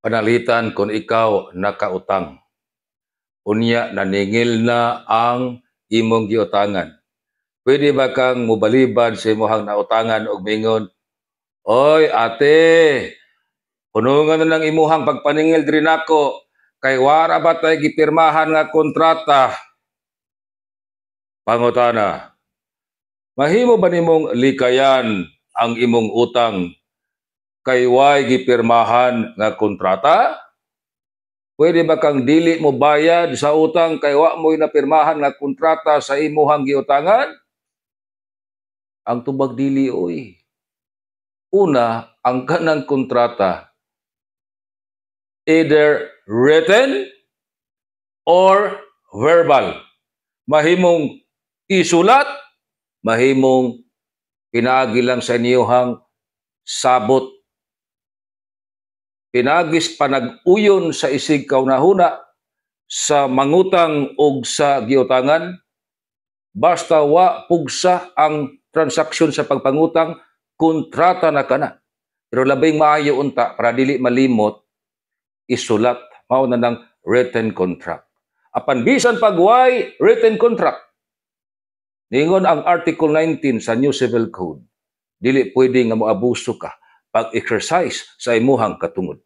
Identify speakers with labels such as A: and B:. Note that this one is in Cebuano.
A: Panalitan kung ikaw nakautang. Unya naningil na ang imong giutangan. Pwede ba kang mobalibad sa imong nautangan og mingon, "Oy, ate, hunungan na lang imuhang pagpaningil diri nako kay wara ba tay gipirmahan nga kontrata?" Pangutana, mahimo ba nimong likayan ang imong utang kay way gipirmahan nga kontrata? Pwede ba kang dili mo bayad sa utang kay wa mo'y napirmahan nga kontrata sa imuhang giutangan? Ang tubag, dili oy. Una, ang kanang kontrata either written or verbal. Mahimong isulat, mahimong pinaagi lang sa inyuhang sabot. Pinaagis panag-uyon sa isig kaunahuna sa mangutang og sa giutangan, basta wa pugsa ang transaksyon sa pagpangutang, kontrata na kana. Pero labing maayo unta para dili malimot, isulat, mao na ng written contract. Apan bisan pag way written contract, ningon ang Article 19 sa New Civil Code, dili pwede nga moabuso ka pag-exercise sa imuhang katungod.